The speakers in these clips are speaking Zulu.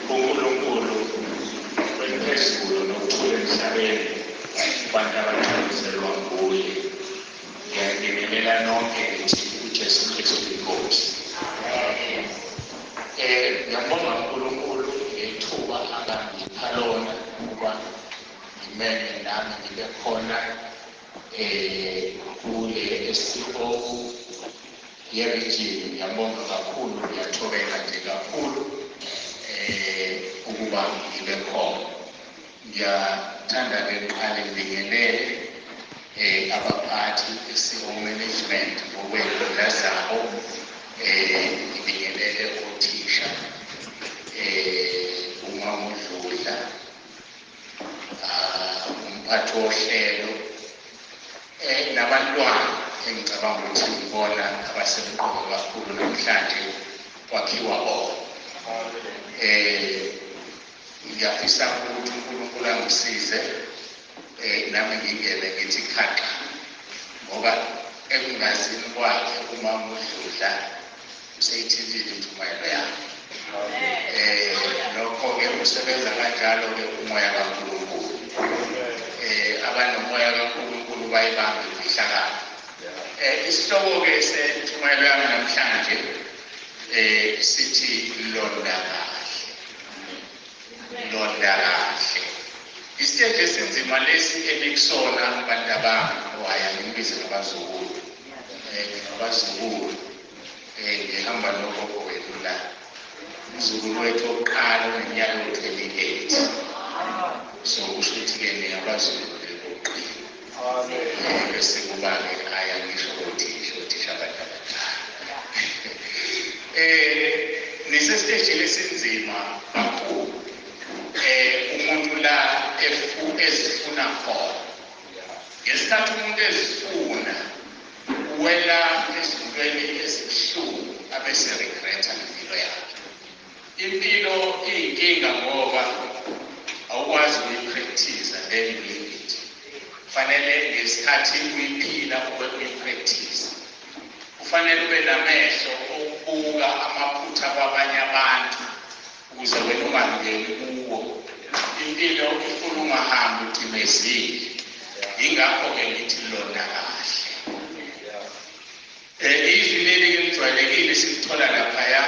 uNkulunkulu wephezulu nokuthula emhlabeni kubantu abathokozelwa nguye. Ngiyabingelela nonke ngithi uJesu Kristu inkosi. Ngiyabonga uNkulunkulu ngethuba angangipha lona ukuba ngimeme nami ngibe khona kule SCO ye-region. Ngiyabonga kakhulu, ngiyathobeka nje kakhulu ukuba ngibe khona. Ngiyathanda-ke ngiqale ngibingelele abaphathi SCO management ngokwey'nkundla zabo, ngibingelele othisha, umama uDludla, umphathi wohlelo, nabantwana engicabanga ukuthi ngibona abasemqoka kakhulu namhlanje kwakhiwa bona. Ngiyafisa ukuthi uNkulunkulu angisize nami ngingene ngithi khaxa, ngoba ekungazini kwakhe umama uDludla useyithintile intshumayelo yakhe. Lokho-ke usebenza kanjalo-ke umoya kaNkulunkulu. Abanomoya kaNkulunkulu bayibambe imfihlakalo. Isihloko-ke sentshumayelo yami namhlanje sithi londa kahle. Londa kahle. Isiteji esinzima lesi enikusona abantu abami, waya ngimbize ngabazukulu. Ngabazukulu. Ngihamba nogogo wethu la. Umzukulu wethu wokuqala oneminyaka ewu-28. So kusho ukuthi-ke ningabazukulu bokuqina. Bese kuba-ke aya ngisho othisha, othisha abantu abadala. Nisesitejini esinzima kakhulu. Umuntu la ezifuna khona. Ngesikhathi umuntu ezifuna uwela ezintweni ezibuhlungu abese regretta ngempilo yakhe. Impilo iyinkinga ngoba awukwazi ukuyipractice then you live it. Kufanele ngesikhathi uyiphila ube uyipractice. Kufanele ube namehlo okubuka amaphutha kwabanye abantu ukuze wena ungangeni kuwo. Impilo ifuna ungahambi ucimezile. Yingakho-ke ngithi londa kahle. Izwi leli-ke lijwayelekile silithola laphaya,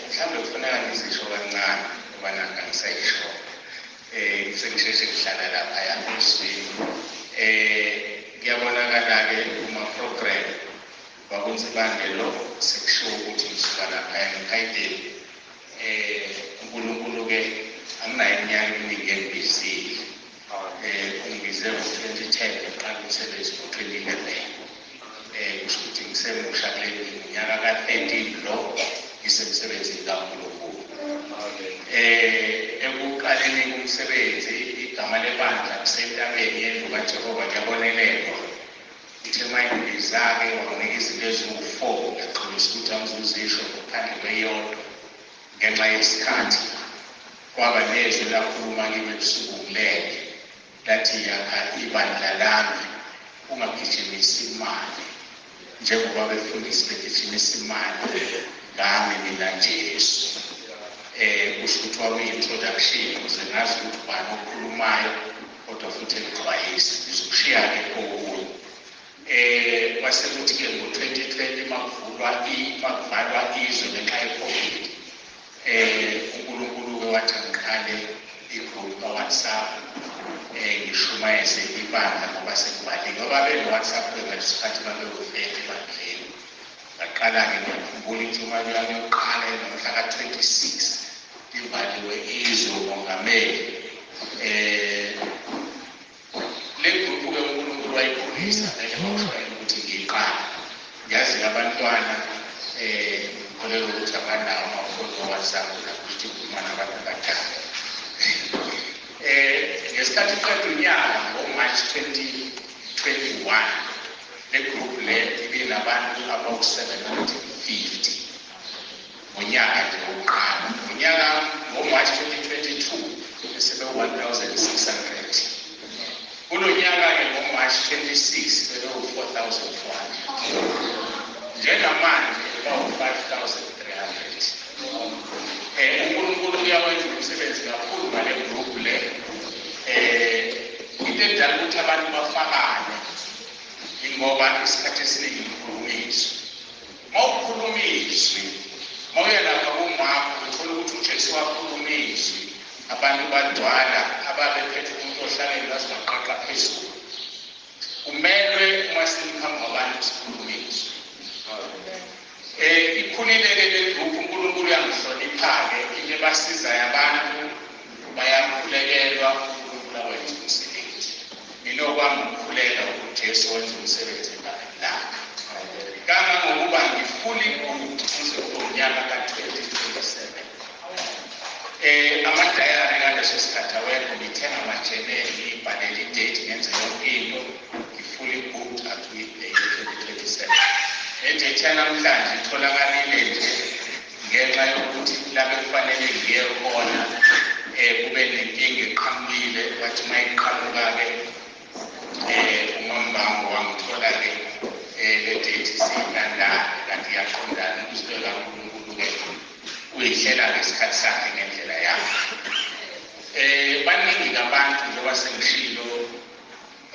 mhlawumbe kufuneka ngizisho kancane ngoba nanka ngisayisho. Sengisheshe ngihlala laphaya ezwini. Kuyabonakala-ke kuma-program wakuNsibande lo sekushiwo ukuthi ngisuka laphaya ngekhayideni. uNkulunkulu-ke anginayo iminyaka eminingi engibizile. Ungibize ngo-2010 ngiqala umsebenzi ngo-2011. Kusho ukuthi ngisemusha kule minyaka ka-13 lo ngisemsebenzini kaNkulunkulu. Ekuqaleni komsebenzi igama lebandla kusentabeni yendlu kaJehova kuyabonelelwa. Uthe mayingibiza-ke wanginika izinto eziwu-4 ngiyaxolisa ukuthi angizuzisho ngaphandle kweyodwa ngenxa yesikhathi. Kwaba nezwi lakhuluma kimi ebusuku ngilele lathi yakha ibandla lami ungagijimisi imali njengoba befundisi begijimisa imali ngami mina Jesu. Kusho ukuthi kwakuyi-introduction ukuze ngazi ukuthi ubani okhulumayo kodwa futhi engixwayisa ngizokushiya-ke okunye. Kwase kuthi-ke ngo-2020 makuvalwa izwe ngenxa ye-COVID, uNkulunkulu-ke wathi angiqale i-group ka-WhatsApp, ngishumayeze ibandla ngoba sekubaliwe. Ngoba beno-WhatsApp-ke ngaleso sikhathi babewu-30 ebandleni. Ngaqala-ke ngiyakhumbula intshumayelo yami yokuqala ngomhla ka-26 livaliwe izwe umongameli. Le group-ke uNkulunkulu wayikhulisa vele kwakushwayela ukuthi ngiyiqale. Ngiyazi abantwana ngikholelwa ukuthi abanawo amafoni o-WhatsApp ukuthi ngikhuluma nabantu abadala. Ngesikhathi uqeda unyaka ngo-March 2021 le group le ibinabantu abawu-750 ngonyaka nje wokuqala. Ngonyaka ngo-March 2022 besebe 1600. Kulo nyaka-ke ngo-March 26 bebewu-4400. Njengamanje bawu-5300. uNkulunkulu umsebenzi kakhulu ngale group le. Into edala ukuthi abantu bafakane ingoba isikhathi esiningi ngikhuluma izwi. Uma ukhuluma izwi, uma uya lapha kuMark uthola ukuthi uJesu wakhuluma izwi, abantu badwala ababephethe umuntu ohlangene baze baqaqa phezulu. Kumelwe uma siphambi kwabantu sikhulume izwi. Ikhulile-ke le group, uNkulunkulu uyangihlonipha-ke, into ebasizayo abantu bayakhulekelwa, uNkulunkulu awenza umsebenzi. Mina okwami ukukhuleka ukuthi Jesu wenza umsebenzi ebandleni lakhe. Kangangokuba ngi-fully booked kuze kube unyaka ka-2027. Amadayari ngaleso sikhathi awekho, ngithenga amajeneli, ngiyibhalele i-date, ngenze yonke into, ngi-fully booked up to 2027. Le date yanamhlanje itholakalile nje ngenxa yokuthi la bekufanele ngiye khona kube nenkinga eqhamukile, bathi uma iqhamuka-ke umambango wangithola-ke le date siyilandane kanti iyaqondana. Umzilo kaNkulunkulu-ke uyihlela ngesikhathi sakhe ngendlela yakhe. Baningi abantu njengoba sengishilo,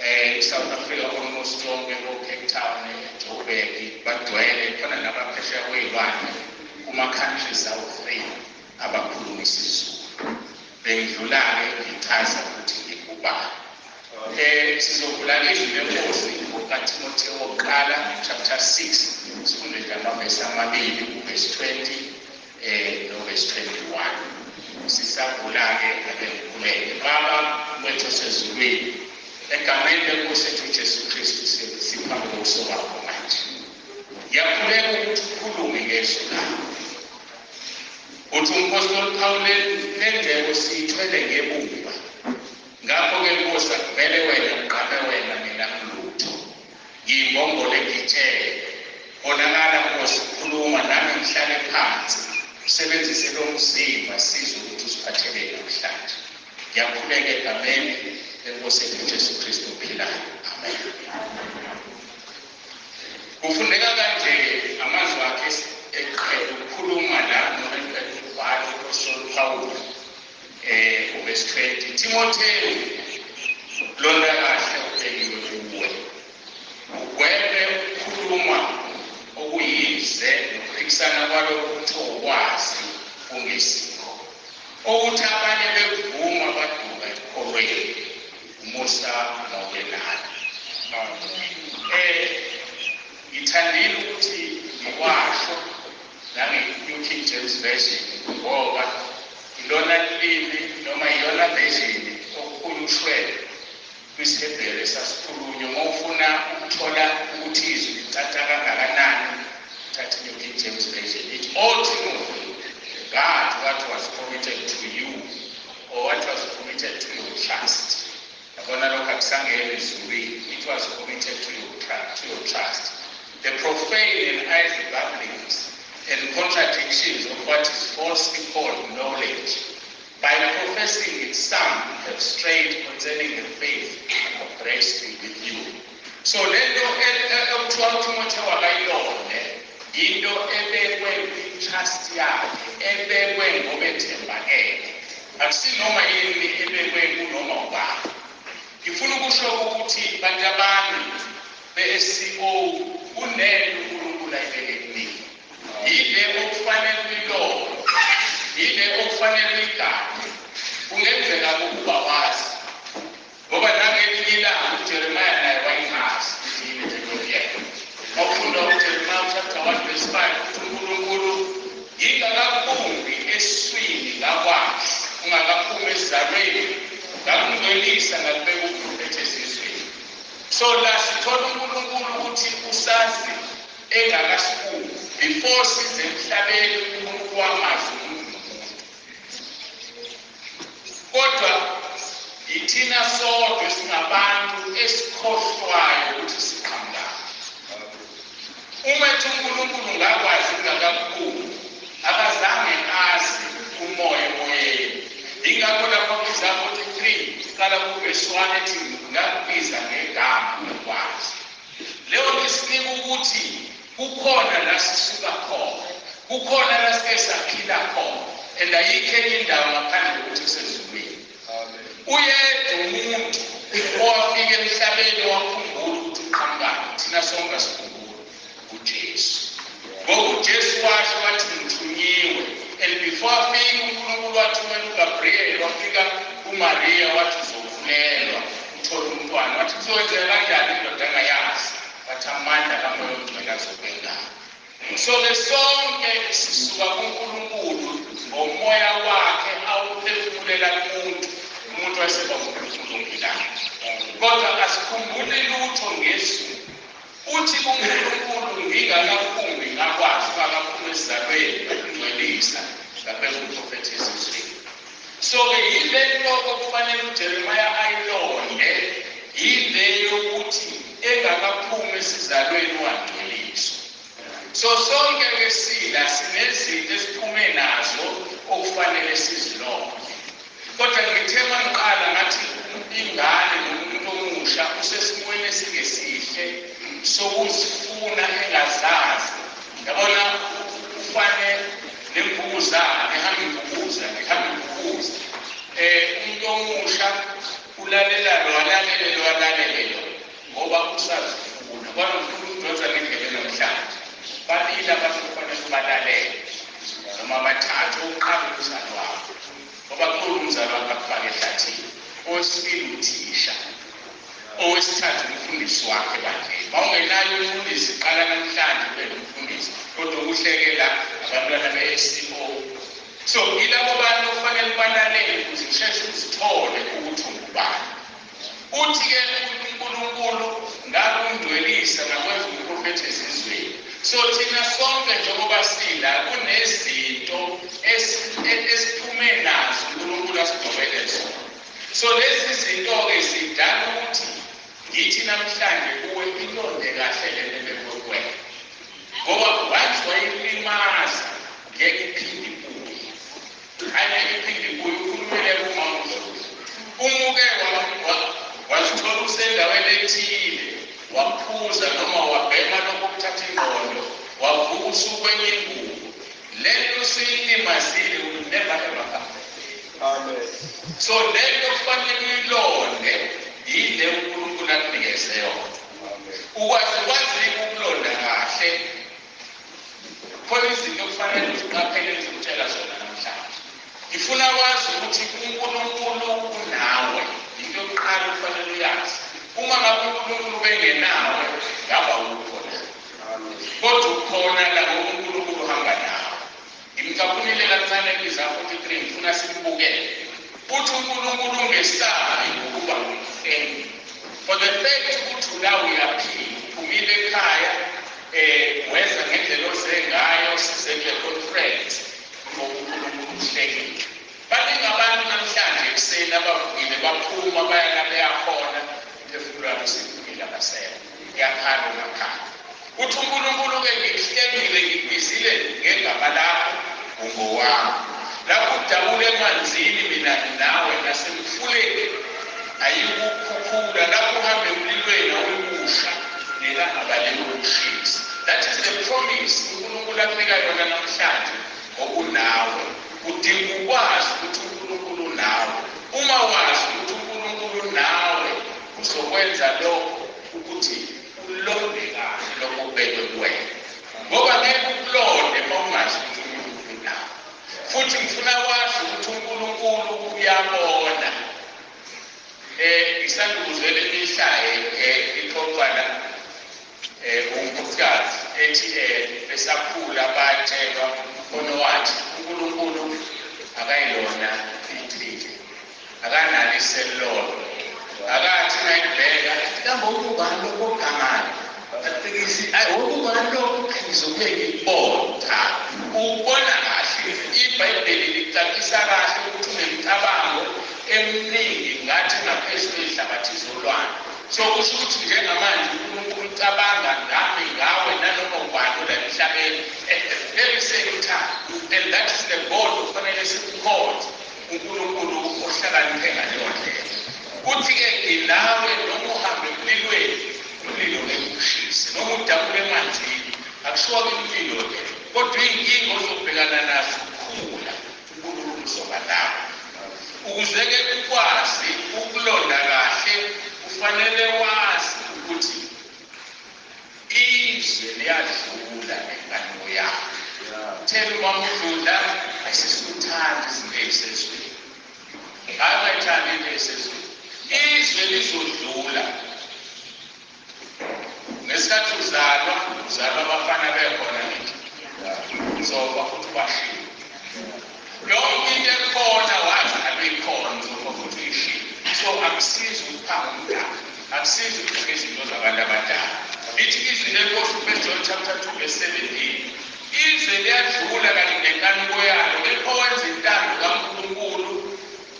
i-South Africa almost yonke, ko-Cape Town, eJoburg bagcwele khona, nabaphesheya kwey'lwandle kuma-countries awu-3 abakhuluma isiZulu. Bengidlula-ke ngichaza ukuthi ngikubani. Sizovula izwi lenkosi ngokaTimotheo wokuqala chapter 6, sifunde nje amavesi amabili, uvesi 20 novesi 21. Sisavula-ke ake ngikhuleke. Baba wethu osezulwini, egameni lenkosi ethu uJesu Kristu siphambi kobuso bakho manje. Ngiyakhuleka ukuthi ukhulume ngezwi lakho. Uthi umpostoli Paul, le ngcebo siyithwele ngebumba. Ngakho-ke Nkosi, akuvele wena, ugqame wena, mina ngilutho. Ngiyimbongolo egitshele. Bonakala Nkosi, khuluma nami ngihlale phansi. Usebenzise lo mzimba, sizwe ukuthi usiphatheleni namhlanje. Ngiyakhuleka egameni lenkosi ethu Jesu Kristu ophilayo. Amen. Kufundeka kanje amazwi akhe eqeda ukukhuluma la noma eqeda ukubhala umpostoli Paul, uvesi 20: Timotheo, londa kahle ubekiwe kuwe, ugweme ukukhuluma okuyize nokuphikisana kwalokhu kuthiwa ukwazi kungesikho, okuthi abanye bekuvuma baduka ekukholweni. Umusa mawube nani. Ngithandile ukuthi ngiwasho nange-New King James Version ngoba ilona limi noma iyona version okukhulushwe kwisiHebheru esasikhulunywa. Uma ufuna ukuthola ukuthi izwi licaca kangakanani, thatha i-New King James Version. Ithi, "O Timothy, guard what was committed to you," or "what was committed to your trust." Yabona, lokho akusangena ezulwini. It was committed to your trust. The profane and idle babblings and contradictions of what is falsely called knowledge, by professing it some have strayed concerning the faith of grace be with you. So lento ekuthiwa uTimotheo akayilonde, into ebekwe kwi-trust yakhe, ebekwe ngoba ethembakele, akusinoma yini ebekwe kunoma ubani. Ngifuna ukusho ukuthi bantu abami be-SCO, kunento uNkulunkulu ayibeke kunina, yile okufanele uyilonde, yile okufanele uyigade. Kungenzeka ukuba wazi, ngoba nangelinye ilanga uJeremiya naye wayengazi ukuthi yini ebekwe kuyena. Mawufunda uJeremiya chapter 1 verse 5, uthi uNkulunkulu, "Ngingakakubumbi esiswini ngakwazi, ungakaphumi esizalweni ngakungcwelisa, ngakubeka uprofethi ezizweni." So la sithola uNkulunkulu ukuthi usazi engakasibumbi. Before size emhlabeni, uNkulunkulu wamazi umuntu nomuntu, kodwa yithina sodwa esingabantu esikhohlwayo ukuthi siqhamukaphi. Uma ethi uNkulunkulu ngakwazi ngingakakubumbi, akazange azi umoya emoyeni. Ingakho lapho kuza 43 qala kuvesi 1 ethi, "Ngakubiza ngegama, ngakwazi." Leyo nto isinika ukuthi kukhona la sisuka khona, kukhona la sike saphila khona. And ayikho enye indawo ngaphandle kokuthi kusezulwini. Uyedwa umuntu owafika emhlabeni wakhumbula ukuthi uqhamukaphi. Thina sonke sikhumbula uJesu. Ngoba uJesu washo wathi ngithunyiwe. And before afika uNkulunkulu wathumela uGabriel, wafika kuMaria wathi uzokhulelwa uthole umntwana. Wathi kuzokwenzeka kanjani indoda engayazi? Wathi amandla kaMoya oNgcwele azokwendawo. So-ke sonke sisuka kuNkulunkulu ngomoya wakhe awuphefumulela kumuntu, umuntu wayeseba nguNkulunkulu ophilayo. Kodwa asikhumbuli lutho ngezulu. Uthi kuNkulunkulu ngingakaphumi ngakwazi ungakaphumi esizalweni ngakungcwelisa ngabeka umprofethi ezizweni. So-ke yile nto okufanele uJeremiya ayilonde, yile yokuthi engakaphumi esizalweni wangcweliswa. So sonke-ke sila sinezinto esiphume nazo okufanele sizilonde. Kodwa ngithe mangiqala ngathi ingane nomuntu omusha usesimweni esingesihle sokuzifuna engazazi. Yabona ufane nemvukuzane, ehamba imvukuza, ehamba imvukuza. Umuntu omusha ulalela lo, alalele lo, alalele lo, ngoba usazifuna. Kodwa ngifuna ukudonsa ngendlela namhlanje. Babili abantu kufanele ubalalele noma bathathu. Owokuqala umzali wakho, ngoba kukhona umzali wakho akufake ehlathini. Owesibili uthisha, owesithathu umfundisi wakhe ebandleni. Uma ungenayo umfundisi, qala namhlanje ube nomfundisi. Kodwa ukuhlekela abantwana be-SCO. So yilabo bantu okufanele ubalalele ukuze usheshe uzithole ukuthi ungubani. Uthi-ke uNkulunkulu ngakungcwelisa ngakwenza umprofethi ezizweni. So thina sonke njengoba sila kunezinto esiphume nazo uNkulunkulu asidobele zona. So lezi zinto-ke zidala ukuthi ngithi namhlanje kuwe ilonde kahle le nto ebekwe kuwena. Ngoba once wayilimaza ngeke iphinde ibuye. Angeke iphinde ibuye. Ukhulumile kumama uDlozi. Umuke wazithola usendaweni ethile, waphuza noma wabhema lokho okuthatha ingqondo, wavuka usukwenye ingubo. Le nto usuyilimazile will never ever come back. Amen. So le nto kufanele uyilonde yile uNkulunkulu akunikeze yona. Ukwazi ukulonda kahle. Khona izinto okufanele uziqaphele engizokutshela zona namhlanje. Ngifuna wazi ukuthi uNkulunkulu unawe. Into yokuqala okufanele uyazi. Uma ngabe uNkulunkulu bengenawe, ngaba ukhona. Kodwa ukhona la ngoba uNkulunkulu uhamba nawe. Ngimcaphunile kancane kwiza 43, ngifuna simbukele. Uthi uNkulunkulu ungesabi ngokuba ngumhlengi. For the fact ukuthi la uyaphila, uphumile ekhaya, weza ngendlela oze ngayo, size kule conference, ngoba uNkulunkulu uhlengile. Baningi abantu namhlanje ekuseni abavukile baphuma baya la beyakhona, umphefumulo wabo usephumile abasekho. Kuyakhala ungakhala. Uthi uNkulunkulu-ke ngikuhlengile, ngikubizile ngegama lakho, ungowami. Lapho udabula emanzini mina nginawe, nasemfuleni ayikukhukhula. Lapho uhambe emlilweni awuyikusha, nelanga balikushisa. That is the promise uNkulunkulu akunika yona namhlanje ngokunawe. Udinga ukwazi ukuthi uNkulunkulu unawe. Uma wazi ukuthi uNkulunkulu unawe, uzokwenza lokho ukuthi ulonde kahle lokho okubekwe kuwena. Ngoba ngeke ukulonde uma ungazi ukuthi uNkulunkulu unawe. Futhi ngifuna wazi ukuthi uNkulunkulu uyabona. Ngisandukuzwela imihla ixoxwa la unkosikazi ethi besakhula batshelwa khona wathi uNkulunkulu akayilona ichithe, akanalo iselolo, akathi nayibheka kambe ubani lokho ogangayo, atikisi ayi ubani lokho ngizobuye ngikubone. Cha, ubona kahle. iBhayibheli licacisa kahle ukuthi unemicabango eminingi ngathi ngaphezu kwezihlabathi zolwandle. So kusho ukuthi njengamanje uNkulunkulu ucabanga ngami, ngawe, nanoma ubani ola emhlabeni at the very same time. And that is the God okufanele simkhonze, uNkulunkulu ohlakaniphe ngaleyo ndlela. Uthi-ke nginawe noma uhambe emlilweni, umlilo ngeke ukushise, noma udabule emanzini, akushiwo-ke umlilo-ke, kodwa iy'nkinga ozobhekana nazo ukukhula, uNkulunkulu uzoba nawe. Ukuze-ke ukwazi ukulonda kahle, kufanele wazi ukuthi izwe liyadlula nenkanuko yakho. Thela umama udlula, ayisisuthanda izinto ey'sezweni. Hayi, ungayithandi into ey'sezweni. Izwe lizodlula. Ngesikhathi uzalwa, uzalwa abafana bekhona ngithi. Uzofa futhi ubashiye. Yonke into ekhona wazalwa ikhona, uzofa futhi uyishiye. So akusizi ukuphanga umdala, akusizi ukubheka izinto zabantu abadala. Lithi izwi leNkosi uFirst John chapter 2 verse 17. Izwe liyadlula kanye nenkanuko yalo, kepha owenza intando kaNkulunkulu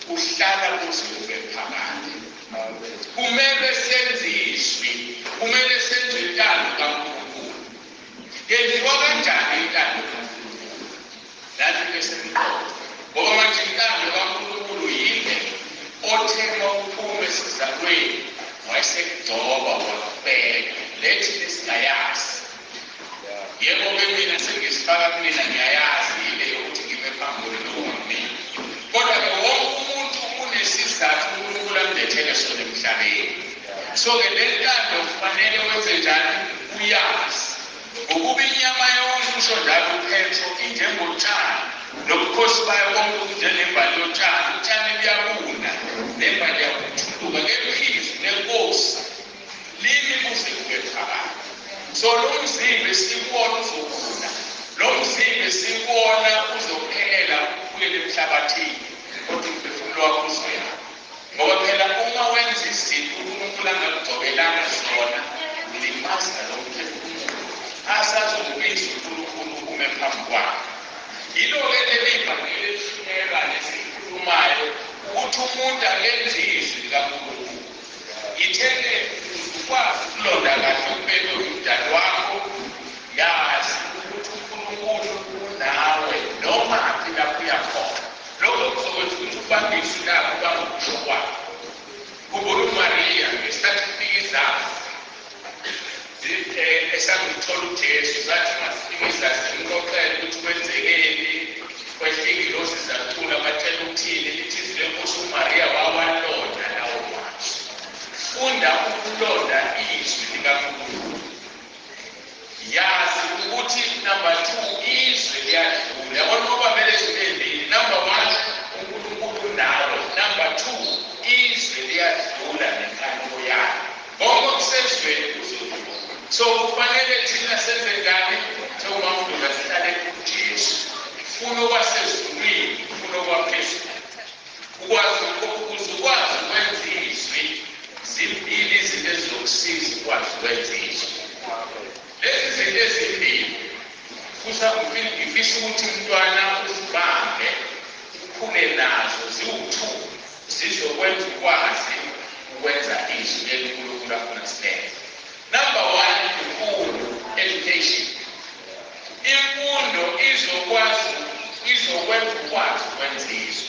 uhlala kuze kube phakade. Kumele senze izwi, kumele senze intando kaNkulunkulu. Yenziwa kanjani intando kaNkulunkulu? Nathi ke semqondo. Ngoba manje intando kaNkulunkulu yile othe mawuphuma esizalweni wayesekugcoba wakubeka. Lethi lesingayazi. Yebo-ke mina sengisifaka kumina, ngiyayazi yile yokuthi ngime phambi kwenu mina. Kodwa-ke wonke umuntu unesizathu uNkulunkulu amlethele sona emhlabeni. So-ke le ntando kufanele wenze njani? Uyazi. Ngokuba inyama yonke, usho njalo uPetro, injengotshani, nobukhosi bayo bonke bunjengembali yotshani. Utshani buyabuna, nembali yabuthuluka, kepha izwi leNkosi limi kuze kube phakade. So lo mzimba esikuwona uzobuna, lo mzimba esikuwona uzophela ubuyele emhlabathini, kodwa umphefumulo wakho uzoya. Ngoba phela uma wenza izinto uNkulunkulu angakugcobelanga zona, ulimaza lo mphefumulo. Asazokubiza uNkulunkulu ume phambi kwakhe. Yilo-ke leli vangeli elishunyayelwa lesikhulumayo ukuthi umuntu akenze izwi likaNkulunkulu. Itheke ukwazi ukulonda kahle ukubekwe umdali wakho, yazi ukuthi uNkulunkulu unawe noma phi lapho uyakhona. Lokho kuzokwenza ukuthi ubambe izwi lakho, ubambe ukusho kwakho. Khumbula uMariya ngesikhathi kufika izazi esangithola uJesu, zathi masifika izazi zimxoxele ukuthi kwenzekeni, kwehla ingilosi zacula batshela ukuthini. Lithi izwi leNkosi uMariya wawalonda lawo mazwi. Funda ukulonda izwi likaNkulunkulu. Yazi ukuthi number 2, izwe liyadlula. Yabona ubambele izinto ey'mbili. Number 1, uNkulunkulu unawe. Number 2, izwe liyadlula nenkanuko yalo. Konke okusezweni kuzodlula. So kufanele thina senze njani? Njengoba sihlale kuJesu. Funa okwasezulwini, funa okwaphezulu. Ukwazi ukuze ukwazi ukwenza izwi, zimbili izinto ezizokusiza ukwazi ukwenza izwi. Lezi zinto ezimbili ngifisa ukuthi umntwana uzibambe, ukhule nazo, ziwu-2, zizokwenza ukwazi ukwenza izwi leliNkulunkulu afuna silenze. Number 1, imfundo, education. Imfundo izokwenza ukwazi ukwenza izwi.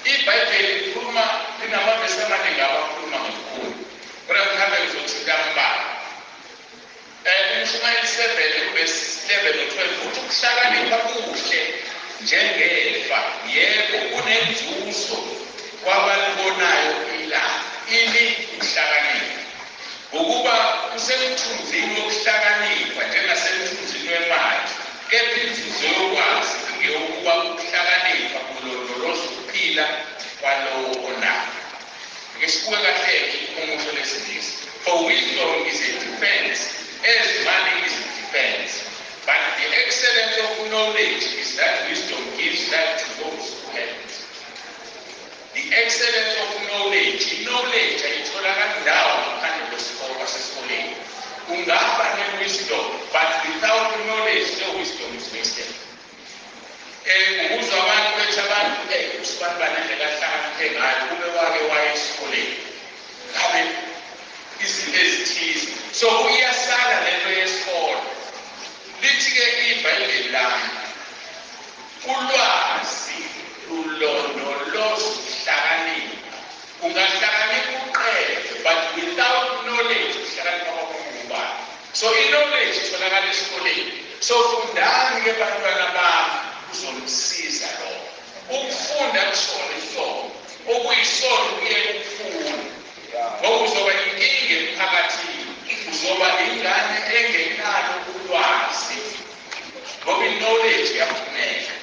iBhayibheli likhuluma, linamavesi amaningi abakhuluma ngemfundo. Kodwa mhlawumbe ngizothinta ambalwa. Umshumayeli 7 verse 11 no 12 uthi ukuhlakanipha kuhle njengefa, yebo kunenzuzo kwabalibonayo ilanga. Ini ukuhlakanipha? Ngokuba kusemthunzini wokuhlakanipha njengasemthunzini wemali, kepha inzuzo yokwazi ingeyokuba ukuhlakanipha kulondoloza ukuphila kwalowo onakho. Ake sibuke kahle umusho lesingisi. For wisdom is a defense, as money is a defense. But the excellence of knowledge is that wisdom gives life to those who have it. The excellence of knowledge, knowledge ayitholakali ndawo ngaphandle kwesikolo kwasesikoleni. Ungaba ne-wisdom, but without knowledge, no wisdom is wasted. Ukuzwa abantu bethi abantu usibani banendlela ahlakaniphe ngayo, kube wake waye esikoleni. Ngabe izinto ezithize. So iyasala lento yesikolo. Lithi-ke iBhayibheli lami, ulwazi lulondoloza ukuhlakanipha. Ungahlakanipha uqede, but without knowledge ukuhlakanipha kwakho kungubani. So i-knowledge itholakala esikoleni. So fundani-ke bantwana bami, kuzomsiza lokho. Ukufunda kusona isono, okuyisono kuyena ukufunda. Ngoba uzoba inkinga emphakathini, uzoba ingane engenalo ulwazi, ngoba i-knowledge iyafuneka.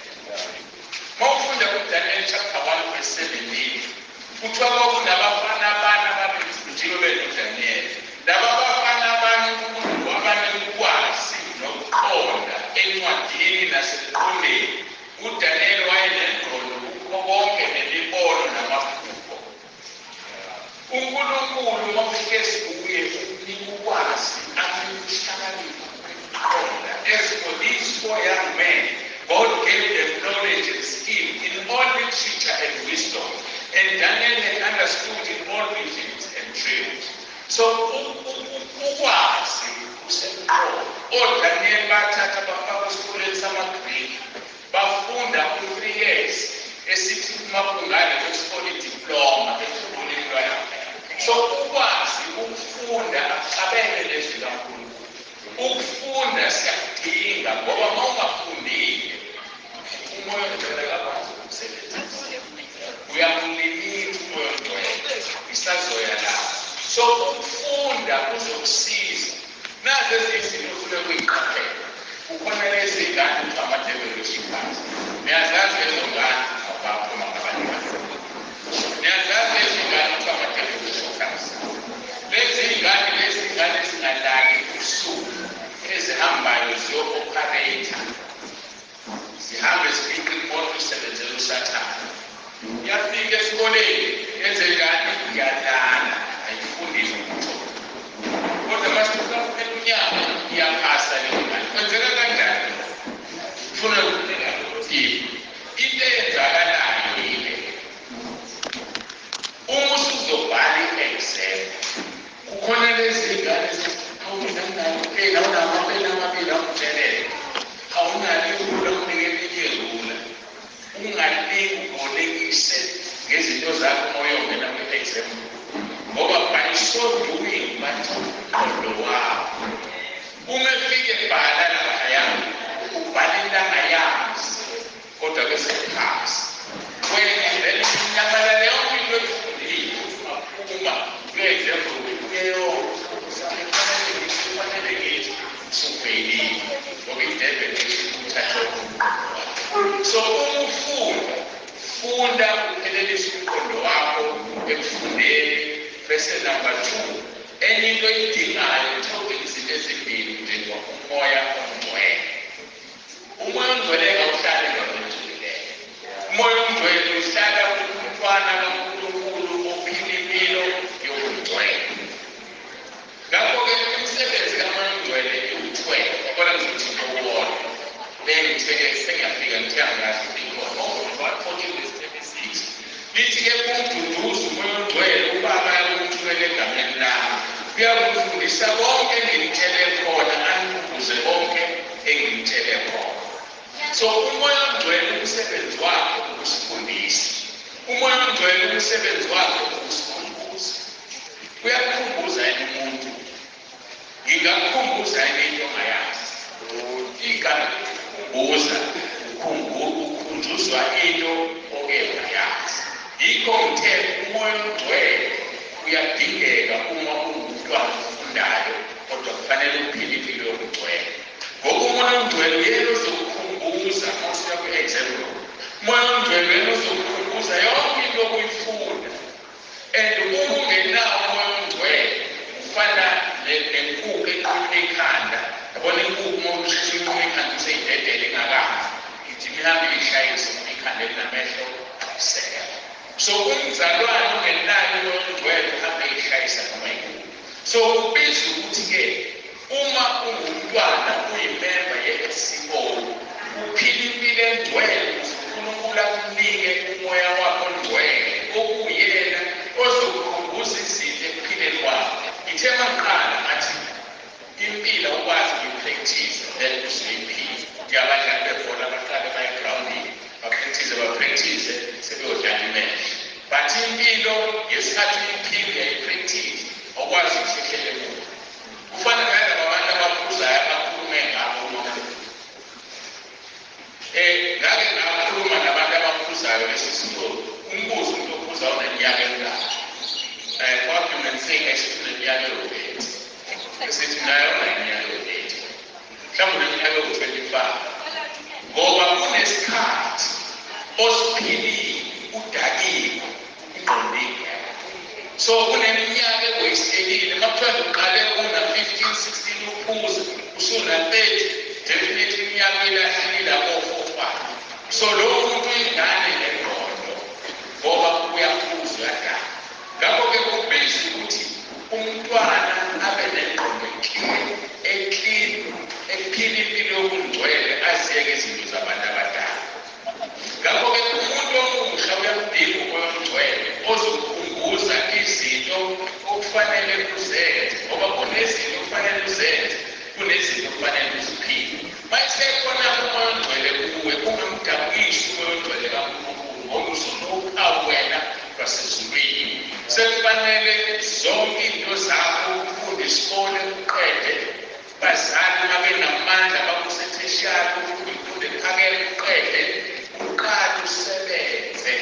Uma ufunda kuDaniel chapter 1 verse 17, kuthiwa kwakunabafana abane ababethunjiwe benoDaniel. Laba bafana abane uNkulunkulu wabanika ukwazi nokuqonda encwadini nasekuqondeni. UDaniel wayenengqondo kukho konke nemibono namaphupho. uNkulunkulu uma uhlezi kuye ukunika ukwazi, akuhlakanipha, ukuqonda. As for these four young men, God gave them knowledge and skill in all literature and wisdom, and Daniel had understood in all visions and dreams. So ukwazi kusemqoka. ODaniel bathatha bafaka esikoleni samaGriki, bafunda u-3 years, esithi uma kungale kwesikole diploma efundweni lwalapha. So ukwazi ukufunda akuxabene lezwi kaNkulunkulu. Ukufunda siyakudinga, ngoba uma ungafundile uMoya oNgcwele akakwazi ukusebenzisa. Uyamlimita uMoya oNgcwele, isazoya lapho. So ukufunda kuzokusiza. Nazi ezinye izinto ofuna ukuyiqaphela. Kukhona lezi ngane kuthiwa ama-devil worshippers. Niyazazi lezo ngane, abaphuma ngabantwana. Niyazazi lezi ngane kuthiwa ama-devil worshippers. Lezi ngane ezingalali ubusuku, ezihambayo ziyo-operate-a, zihambe zifinqe imoto isebenzela uSathane. Iyafika esikoleni yenze njani? Iyalala, ayifundi lutho. Kodwa mase kuphela unyaka iyaphasa leyo ngane. Kwenzeka kanjani? Ufuna ukunika into eyenzakalayo yile. Uma usuzobhala i-exam, kukhona lezi ngane awunalo awunamapeni amabili awutshelele, awunalo irula, unike elinye irula. Ungalingi ubolekise ngezinto zakho uma uyongena kwi-exam, ngoba by so doing bathi umqondo wakho. Uma efike ebhala laphaya, ubhala into angayazi, kodwa bese phasi. Wena vele inyamalala yonke into oyifundile, ungaphuma kule-exam kufanele ngithi usufeyilile, ngoba i-devil uthathe umqondo wakho. So uma ufunda, funda uphelelise umqondo wakho ekufundeni. Bese number 2, enye into oyidingayo uthoke izinto ezimbili nje, uMoya oNgcwele. uMoya oNgcwele awuhlali endaweni engcolileyo. uMoya oNgcwele uhlala kumntwana kaNkulunkulu ophila impilo yobungcwele. Ngakho-ke imisebenzi kaMoya oNgcwele iwu-12. Yabona ngizothi owona. Bengithe-ke sengiyafika ngithe angazi ikhona. 114 verse 36. Lithi-ke umduduzi uMoya oNgcwele uBaba uyakumthumela egameni lami. Uyakufundisa konke enginitshele khona, anikhumbuze konke enginitshele khona. So uMoya oNgcwele umsebenzi wakhe ukusifundisa. uMoya oNgcwele umsebenzi wakhe ukusikhumbuza. Uyakukhumbuza yini umuntu? Ngingakukhumbuza yini into ongayazi? Igama ukukhumbuza, ukhunjuzwa into oke wayazi. Yikho ngithe uMoya oNgcwele uyadingeka uma ungumntwana ofundayo, kodwa kufanele uphile impilo yobungcwele. Ngoba uMoya oNgcwele uyena ozokukhumbuza uma usuya kwi-exam room. uMoya oNgcwele uyena ozokukhumbuza yonke into okuyifunda. And uma ungenawo uMoya oNgcwele ufana nenkukhu eqhuma ikhanda. Yabona inkukhu uma usheshe iqhuma ikhanda useyidedele ingakafi, igijima ihambe ishayise ngoba ikhanda elinamehlo alisekho. So umzalwane ongenayo uMoya oNgcwele uhambe ishayisa noma inkukhu. So kubiza ukuthi-ke uma ungumntwana uyimemba ye-SCO, uphila impilo engcwele ukuze uNkulunkulu akunike uMoya wakho ongcwele, okuyena ozokukhumbuza izinto ekuphileni kwakho. Ngithe mangiqala ngathi impilo ukwazi ukuyi-practice then usuyiphila. Njengabadlali bebhola baqale baye egrawundini, bapractice sebeyodlala imeshi. But impilo ngesikhathi uyiphila uyayi-practice, awukwazi ukuhlehlela emuva. Kufana nalaba abantu abaphuzayo abakhulume ngabo uma ngake ngakhuluma nabantu abaphuzayo. esiphuzayo lesi sitolo, umbuzo umuntu ophuza uneminyaka emingaki? For argument's sake, esithi uneminyaka ewu-30. Esithi naye uneminyaka ewu-30. Mhlawumbe uneminyaka ewu-25. Ngoba kunesikhathi osiphilile, udakiwe, ingqondo ingekho. So kuneminyaka ewaste-ekile. Uma kuthiwa uqale una-15, 16 uphuza, usuna-30, definitely iminyaka ilahlile abo-4, 5. So lowo muntu uyingane nengqondo ngoba uyaphuza, uyadaka. Ngakho-ke kubiza ukuthi umntwana abe nengqondo e-clean, ephila impilo yobungcwele, aziyeke izinto zabantu abadala. Ngakho-ke umuntu omusha uyamdinga uMoya oNgcwele ozokukhumbuza izinto okufanele uzenze, ngoba kunezinto okufanele uzenze, kunezinto okufanele uziphile. Mayisekhona uMoya oNgcwele kuwe, ungamdabukisi uMoya oNgcwele kaNkulunkulu, ngoba usunophawu wena lwasezulwini. Sekufanele zonke into zakho ufunde isikole uqede, bazali mabenamandla bakuse-tertiary, ufunde imfundo ephakeme uqede, uqale usebenze.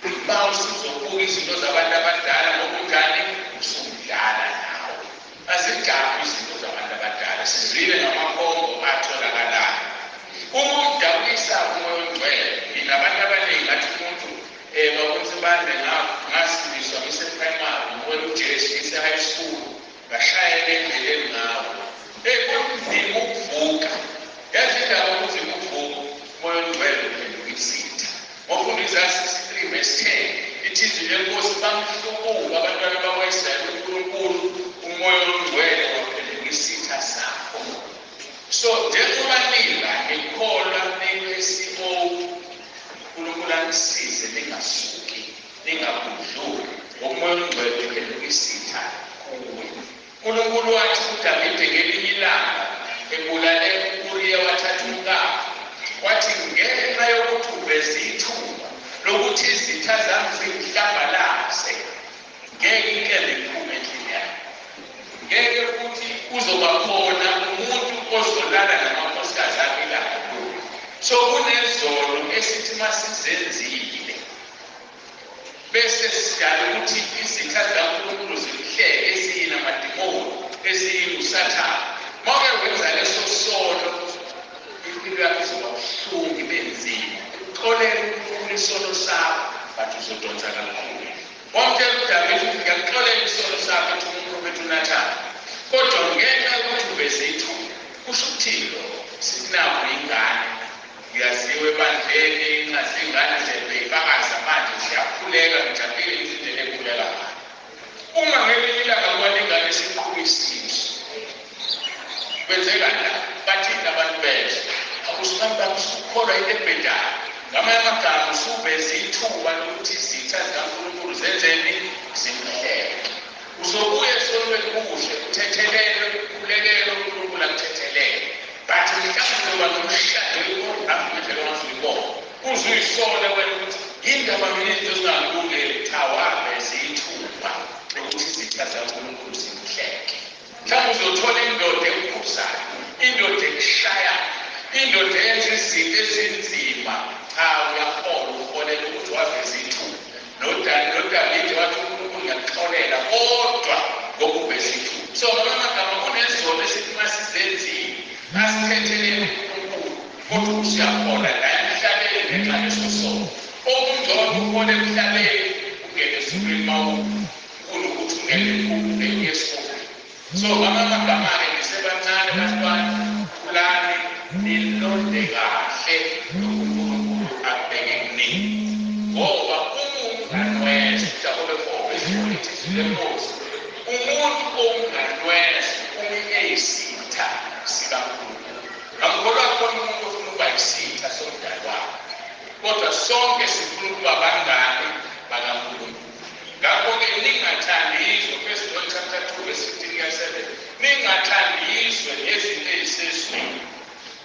Uma usuzobuka izinto zabantu abadala ngokunjani, usudlala nawe. Azijabuli izinto zabantu abadala, sizwile ngamakhombo atholakalayo. Uma umdabukisa uMoya oNgcwele, nginabantu abaningi ngathi umuntu bakuthi bande ngasindiswa ngise-primary, ngiwela uJesu ngise-high school, ngashayela endleleni ngawo. Kunzima ukuvuka. Yazi indaba kunzima ukuvuka, uMoya oNgcwele uphenduka isitha. Ngofunda Isaya 63 verse 10, ithi izwi lenkosi bamhlubuka abantwana bakwa-Israyeli uNkulunkulu, uMoya oNgcwele waphenduka isitha sakho. So njengoba nila nikholwa nibe-CO, uNkulunkulu anisize ningasuki, ningagudluli, ngoba uMoya oNgcwele uphenduka isitha kuwe. uNkulunkulu wathi kuDavide ngelinye ilanga ebulale u-Uriya wathatha umkakhe, wathi ngenxa yokuthi uveze ithuba lokuthi izitha zami zingihlambalaze, ngeke inkemba iphume endlini yakho. Ngeke ukuthi kuzoba khona umuntu ozolala namakhosikazi akhe ilanga lonke. So kunezono esithi masizenzile bese sidala ukuthi izitha zikaNkulunkulu zimhleke, eziyinamadimoni, eziyinuSathane. Mawuke wenza leso sono, impilo yakho izoba buhlungu, ibe nzima. Uxolele uNkulunkulu isono sakho, but uzodonsa kakhulu. Wamtshela uDavide ukuthi ngiyakuxolela isono sakho, ethi umprofethi uNathani, kodwa ngenxa yokuthi uveze ithuba. Kusho ukuthini lokho? Sithi nakho ingane ngiyaziwa ebandleni, ingazi ingane ziyifakaza manje, ziyakhuleka, ngijabulile izindlela ekhuleka ngayo. Uma ngelinye ilanga kwalingane siqhuba isisu, kwenzeka la, bathini abantu bezwe? Awusihambi usukholwa into ebhedayo. Ngamanye amagama usuveze ithuba lokuthi izitha zikaNkulunkulu zenzeni? Zimhleke. Uzobuya esonweni kuhle, uthethelelwe, ukhulekele, uNkulunkulu akuthethelele. But mhlawumbe uzoba nomshado ngendlela ongazuyibona. Uzuyisole wena ukuthi yindaba mina izinto zingalungeli. Cha, waveza ithuba lokuthi izitha zikaNkulunkulu zimhleke. Mhlawumbe uzothola indoda ekukhuzayo, indoda ekushayayo, indoda eyenza izinto ezinzima. Cha, uyakholwa, ukholelwa ukuthi waveza ithuba. NoDavide wathi uNkulunkulu ngiyakuxolela kodwa ngokuveza ithuba. So ngamanye amagama kunezono esithi masizenzile asithethelele uNkulunkulu, kodwa usuyakholwa la emhlabeni ngenxa leso sono. Okungcono ukhole emhlabeni ungene ezulwini kunokuthi ungene esihogweni. So ngamanye amagama-ke nisebancane bantwana, khulani nilonde kahle lokhu uNkulunkulu akubeke kunini. Ngoba uma umngani wezwe, Jakobe 4 verse 4 ithi izwi lenkosi, umuntu owumngani wezwe umi eyisitha sikaNkulunkulu. Angikholwa khona umuntu ofuna ukuba yisitha somdali wakhe, kodwa sonke sifuna ukuba abangani bakaNkulunkulu. Ngakho-ke ningathandi izwe, First John chapter 2 verse 15 kuya 7, ningathandi izwe nezinto ezisezweni.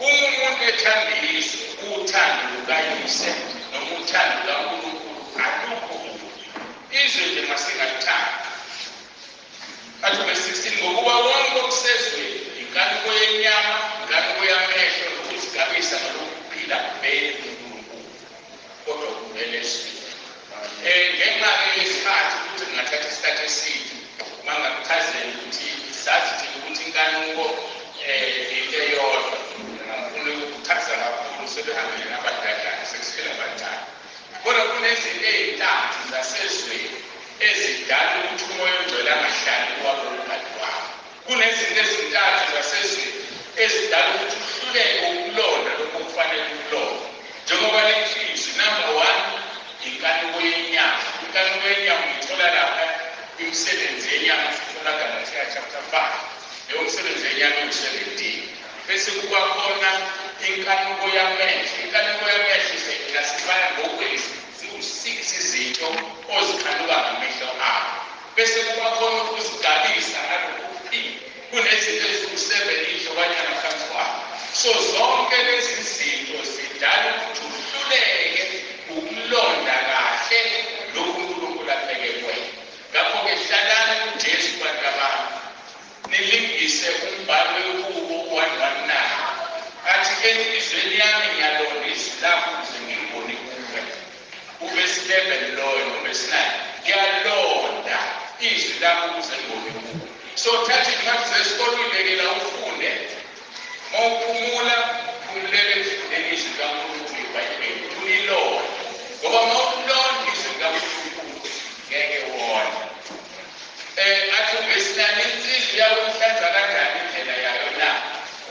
Uma umuntu ethanda izwe, uthando lukayise noma uthando lukaNkulunkulu alukho kuye. Izwe nje masingalithandi. Athi verse 16, ngokuba wonke okusezweni, inkanuko yenyama, inkanuko yamehlo, nokuzigabisa ngalokhu kuphila kuvele kuNkulunkulu. kodwa kuvele ezwini. Ngenxa yesikhathi ukuthi ngingathatha isikhathi eside uma ngakuchazela ukuthi sazi thina ukuthi inkanuko into eyodwa, ngifuna ukuchaza kakhulu sebehambile nabadadana sekusele abancane. Kodwa kunezinto ey'ntathu zasezweni ezidala ukuthi uMoya oNgcwele angahlali kwabo umngani wakho. Kunezinto ezintathu zasezweni ezidala ukuthi uhluleke ukulonda lokho okufanele ukulonda. Njengoba lelizwi, number 1, inkanuko yenyama. Inkanuko yenyama uyithola lapha kwimisebenzi yenyama, sithola Galatia chapter 5. Leyo misebenzi yenyama iwu-17. Bese kuba khona inkanuko yamehlo. Inkanuko yamehlo seyiclassifya ngokwezi ziwu-6 izinto ozikhanuka ngamehlo akho. Bese kuba khona ukuzigabisa ngalokhu kuphila. Kunezinto eziwu-7 inhlobanyana phansi kwakho. So zonke lezi zinto zidala ukuthi uhluleke ukulonda kahle lokhu uNkulunkulu abheke kuwena. Ngakho-ke hlalani kuJesu bantu abami, nilingise umbhalo weHubo 119 athi enhliziyweni yami ngiyalonda izwi lakho ukuze ngingibone kuwe. Uvesi 11 loyo novesi 9, ngiyalonda izwi lakho ukuze ngibone kuwe. So thatha iy'ncwadi zesikole uyibekela ufunde. Uma uphumula, phumulele ekufundeni izwi likaNkulunkulu iBhayibheli, ulilonde. Ngoba uma ulonda izwi likaNkulunkulu ngeke wone. Athi uvesi 9, insizwa iyakuhlanza kanjani indlela yayo na?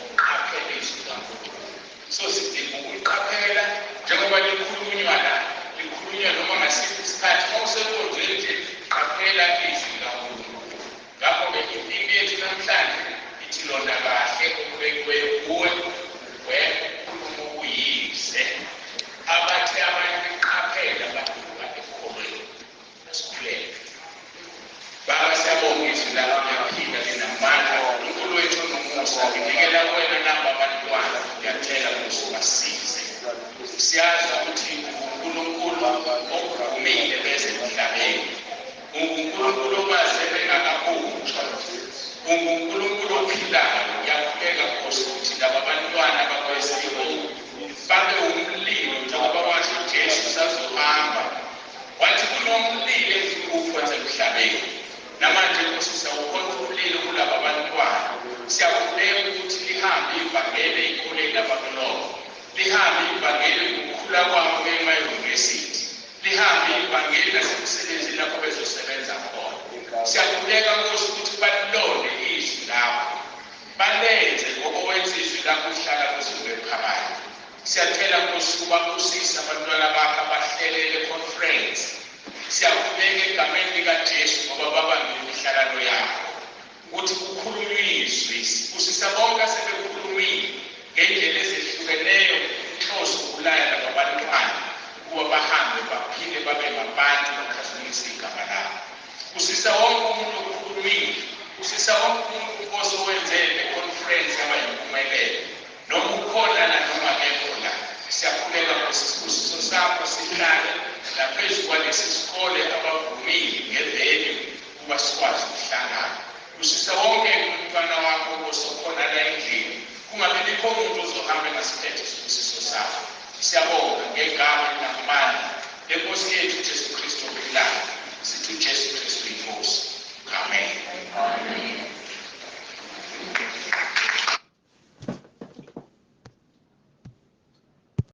Uqaphele izwi likaNkulunkulu. So sidinga ukuliqaphela njengoba likhulunywa la, likhulunywa noma ngasiphi isikhathi. Uma usenkonzweni nje, qaphela izwi likaNkulunkulu. Ngakho-ke impilo yethu namhlanje ithi londa kahle okubekiweyo kuwe, ugweme ukukhuluma okuyize. Abathe abanye beqaphela baduka ekukholweni. Asikhuleke. Baba, siyabonga izwi lakho liyaphila linamandla. Unkulunkulu wethu onomusa, nginikela kuwena naba abantwana, ngiyacela Nkosi ubasize. Siyazi ukuthi uNkulunkulu ovumile beze emhlabeni, unguNkulunkulu obaze bengakabunjwa, unguNkulunkulu ophilayo. Ngiyakhuleka Nkosi ukuthi laba bantwana bakwa-SEO babe umlilo njengoba washo uJesu sazohamba. Wathi kunomlilo engifuna emhlabeni. Namanje Nkosi siyawukhonza umlilo kulaba bantwana. Siyakhuleka ukuthi lihambe ivangeli ey'koleni abakulona, lihambe ivangeli ngokukhula kwabo emayunivesithi, lihambe ivangeli nasemsebenzini lapho bezosebenza khona. Siyakhuleka Nkosi ukuthi balilonde izwi lakho, balenze ngoba wenza izwi lakho lihlala kuze kube phakade. Siyacela Nkosi ubabusise abantwana bakho abahlelele conference. Siyakhuleka egameni likaJesu ngoba babambile imihlangano yakho ukuthi kukhulunywe izwi. Busisa bonke asebekhulumile ngendlela ezehlukeneyo, inhloso ukulaya laba bantwana ukuba bahambe baphile babe ngabantu bakhazimulise igama lakho. Busisa wonke umuntu okhulumile, busisa wonke umuntu Nkosi owenze le conference yaba yimpumelelo, noma ukhona la noma akekho la. Siyakhuleka Nkosi isibusiso sakho sihlale naphezu kwalesi sikole abavumile ngevenue ukuba sikwazi ukuhlangana. Busisa wonke umntwana wakho Nkosi okhona la endlini, kungabi bikho umuntu ozohamba engasiphethe isibusiso sakho. Siyabonga ngegama likaNkulunkulu.